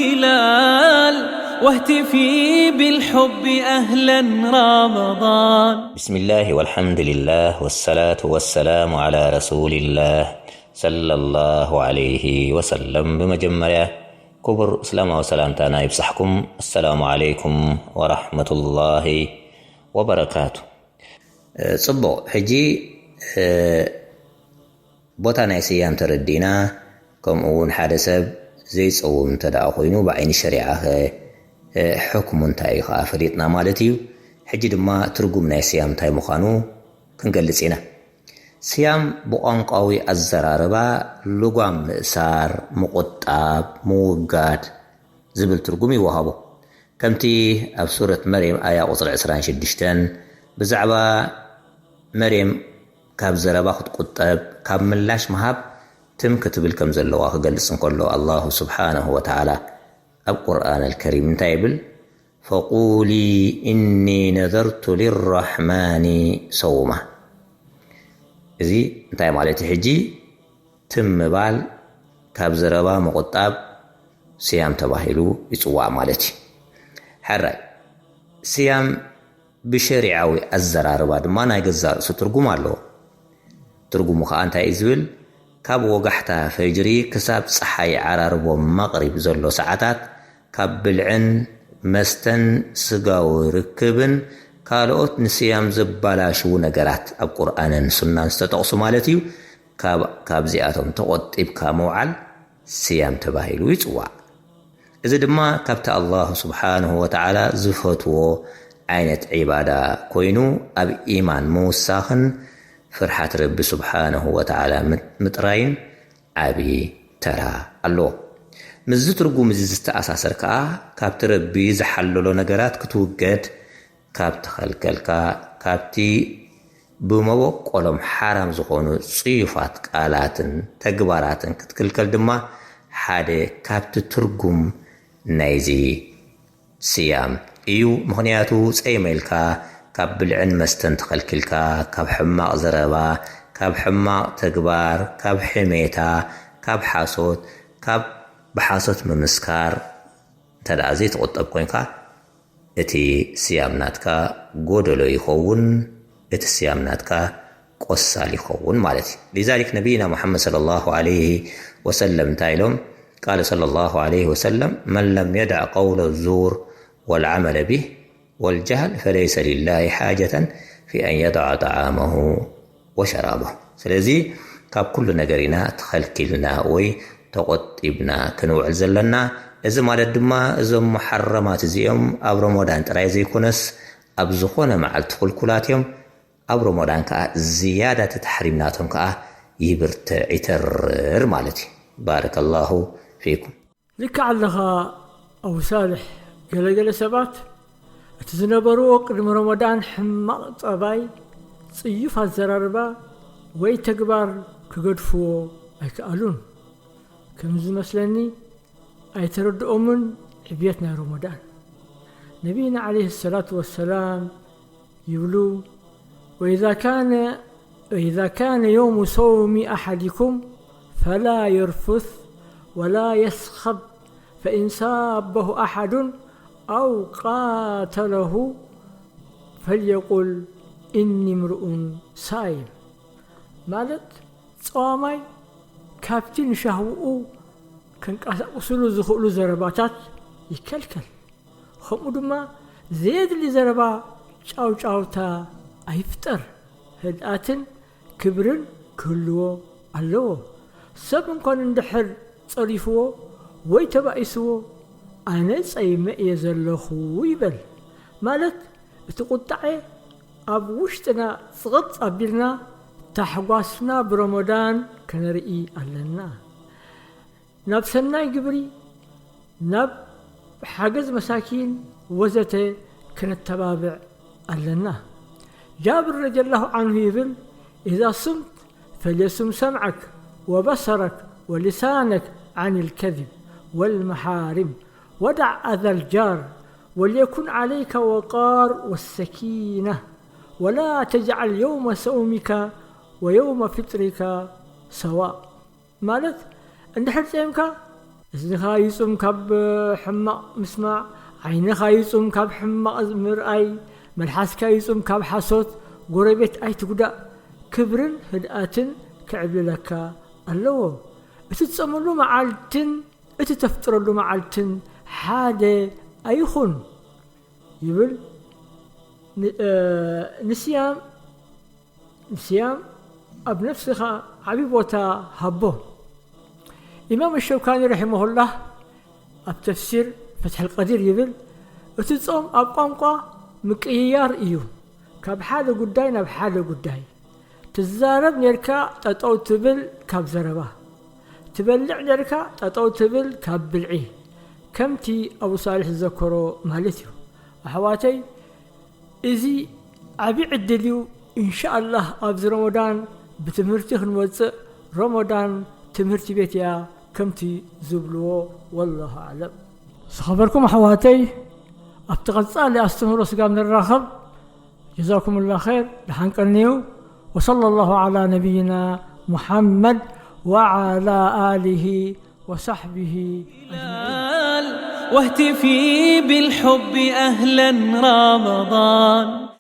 هلال واهتفي بالحب أهلا رمضان. بسم الله والحمد لله والصلاة والسلام على رسول الله صلى الله عليه وسلم. ብመጀመርያ ክቡር እስላማዊ ሰላምታና ይብጻሕኩም። السلام عليكم ورحمة الله وبركاته. ጽቡቕ፣ ሕጂ ቦታ ናይ ስያም ተረዲእና፣ ከምኡ እውን ሓደ ሰብ ዘይጸውም እንተ ደኣ ኮይኑ ብዓይኒ ሸሪዓ ኸ ሕክሙ እንታይ እዩ ኸዓ ፈሊጥና ማለት እዩ። ሕጂ ድማ ትርጉም ናይ ስያም እንታይ ምዃኑ ክንገልጽ ኢና። ስያም ብቋንቋዊ ኣዘራርባ ልጓም ምእሳር፣ ምቑጣብ፣ ምውጋድ ዝብል ትርጉም ይወሃቦ። ከምቲ ኣብ ሱረት መርየም ኣያ ቁጽሪ ዕስራን ሽዱሽተን ብዛዕባ መርየም ካብ ዘረባ ክትቁጠብ፣ ካብ ምላሽ ምሃብ ትም ክትብል ከም ዘለዋ ክገልጽ እንከሎ፣ ኣላሁ ስብሓነሁ ወተዓላ ኣብ ቁርኣን ኣልከሪም እንታይ ይብል? ፈቁሊ ኢኒ ነዘርቱ ሊራሕማኒ ሰውማ። እዚ እንታይ ማለት እዩ? ሕጂ ትም ምባል፣ ካብ ዘረባ ምቑጣብ ስያም ተባሂሉ ይጽዋዕ ማለት እዩ። ሕራይ፣ ስያም ብሸሪዓዊ ኣዘራርባ ድማ ናይ ገዛእ ርእሱ ትርጉም ኣለዎ። ትርጉሙ ኸኣ እንታይ እዩ ዝብል? ካብ ወጋሕታ ፈጅሪ ክሳብ ጸሓይ ዓራርቦ መቕሪብ ዘሎ ሰዓታት ካብ ብልዕን መስተን ስጋዊ ርክብን ካልኦት ንስያም ዘባላሽዉ ነገራት ኣብ ቁርኣንን ሱናን ዝተጠቕሱ ማለት እዩ። ካብ፣ ካብዚኣቶም ተቖጢብካ ምውዓል ስያም ተባሂሉ ይጽዋዕ። እዚ ድማ ካብቲ ኣላሁ ስብሓንሁ ወተዓላ ዝፈትዎ ዓይነት ዒባዳ ኮይኑ፣ ኣብ ኢማን ምውሳኽን ፍርሓት ረቢ ስብሓንሁ ወተዓላ ምጥ-፣ ምጥራይን ዓቢ ተራ ኣለዎ። ምስዚ ትርጉም እዚ ዝተኣሳሰር ከኣ፣ ካብቲ ረቢ ዝሓለሎ ነገራት ክትውገድ ካብ ተኸልከልካ፣ ካብቲ ብመበቆሎም ሓራም ዝኾኑ ጽዩፋት ቃላትን ተግባራትን ክትክልከል ድማ ሓደ ካብቲ ትርጉም ናይዚ ስያም እዩ። ምኽንያቱ ጸይመ ኢልካ ካብ ብልዕን መስተን ተኸልኪልካ፣ ካብ ሕማቕ ዘረባ፣ ካብ ሕማቕ ተግባር፣ ካብ ሕሜታ፣ ካብ ሓሶት፣ ካብ ብሓሶት ምምስካር እንተ ደኣ ዘይትቑጠብ ኮንካ፣ እቲ ስያም ናትካ ጎደሎ ይኸውን፣ እቲ ስያም ናትካ ቆሳል ይኸውን ማለት እዩ። ሊዛሊክ ነቢይና ሙሓመድ ሰለላሁ ዐለይሂ ወሰለም እንታይ ኢሎም? ቃለ ሰለላሁ ዐለይሂ ወሰለም፣ መን ለም የድዕ ቀውለ ዙር ወልዓመለ ቢህ ወልጀህል ፈለይሰ ሊላሂ ሓጀተን ፊ ኣን የድዓ ጠዓመሁ ወሸራበሁ። ስለዚ ካብ ኩሉ ነገር ኢና ተኸልኪልና ወይ ተቖጢብና ክንውዕል ዘለና። እዚ ማለት ድማ እዞም ሙሓረማት እዚኦም ኣብ ረመዳን ጥራይ ዘይኮነስ ኣብ ዝኾነ መዓልቲ ክልኩላት እዮም። ኣብ ረመዳን ከኣ ዝያዳ እቲ ተሕሪም ናቶም ከኣ ይብርትዕ፣ ይተርር ማለት እዩ። ባረከላሁ ፊኩም። ልክዕ ኣለኻ ኣቡ ሳልሕ፣ ገለገለ ሰባት እቲ ዝነበርዎ ቅድሚ ረመዳን ሕማቕ ጠባይ፣ ጽዩፍ ኣዘራርባ ወይ ተግባር ክገድፍዎ ኣይከኣሉን። ከም ዝመስለኒ ኣይተረድኦምን ዕብየት ናይ ረመዳን። ነቢይና ዓለይሂ ሰላቱ ወሰላም ይብሉ፣ وإذا كان، وإذا كان يوم صوم أحدكم فلا يرفث ولا يصخب، فإن سابه أحد أو قاتله فليقل إني امرؤ صائم። ማለት ጸዋማይ ካብቲ ንሻህውኡ ከንቀሳቕስሉ ዝኽእሉ ዘረባታት ይከልከል። ከምኡ ድማ ዘየድሊ ዘረባ ጫውጫውታ ኣይፍጠር። ህድኣትን ክብርን ክህልዎ ኣለዎ። ሰብ እንኳን እንድሕር ጸሪፍዎ ወይ ተባኢስዎ፣ ኣነ ጸይመ እየ ዘለኹ ይበል። ማለት እቲ ቁጣዔ ኣብ ውሽጥና ጽቕጥ ኣቢልና ታሕጓስና ብረመዳን ከነርኢ ኣለና። ናብ ሰናይ ግብሪ፣ ናብ ሓገዝ መሳኪን ወዘተ ክነተባብዕ ኣለና። ጃብር ረዲየላሁ ዓንሁ ይብል፣ إذا صمت فليصم سمعك وبصرك ولسانك عن الكذب والمحارم ودع أذى الجار وليكن عليك وقار والسكينة ولا تجعل يوم صومك ويوم فطرك سواء። ማለት እንድሕር ጸይምካ እዝንኻ ይጹም ካብ ሕማቕ ምስማዕ፣ ዓይንኻ ይጹም ካብ ሕማቕ ምርኣይ፣ መልሓስካ ይጹም ካብ ሓሶት፣ ጎረቤት ኣይትጉዳእ፣ ክብርን ህድኣትን ክዕብልለካ ኣለዎ። እቲ ትጸመሉ መዓልትን እቲ ተፍጥረሉ መዓልትን ሓደ ኣይኹን ይብል። ን-፣ እ፣ ንስያም ንስያም ኣብ ነፍስኻ ዓቢ ቦታ ሃቦ። ኢማም ሸውካኒ ረሒመሁላህ ኣብ ተፍሲር ፈትሒ ልቀዲር ይብል፣ እቲ ጾም ኣብ ቋንቋ ምቅይያር እዩ፣ ካብ ሓደ ጉዳይ ናብ ሓደ ጉዳይ። ትዛረብ ኔርካ ጠጠው ትብል ካብ ዘረባ፣ ትበልዕ ኔርካ ጠጠው ትብል ካብ ብልዒ፣ ከምቲ ኣቡ ሳልሕ ዝዘከሮ ማለት እዩ። ኣሕዋተይ፣ እዚ ዓቢ ዕድል እዩ። ኢንሻኣላህ ኣብዚ ረመዳን ብትምህርቲ ክንወጽእ፣ ረመዳን ትምህርቲ ቤት እያ ከምቲ ዝብልዎ። ወላሁ ኣዕለም። ዝኸበርኩም ኣሕዋተይ፣ ኣብቲ ቀጻሊ ኣስተምህሮ ስጋብ ንራኸብ፣ ጀዛኩምላ ኸይር፣ ደሓን ቀንዩ። ወሰለ ላሁ ዓላ ነቢይና ሙሓመድ ወዓላ ኣሊሂ ወሳሕቢሂ ኣጅማዒን። واهتفي بالحب أهلا رمضان.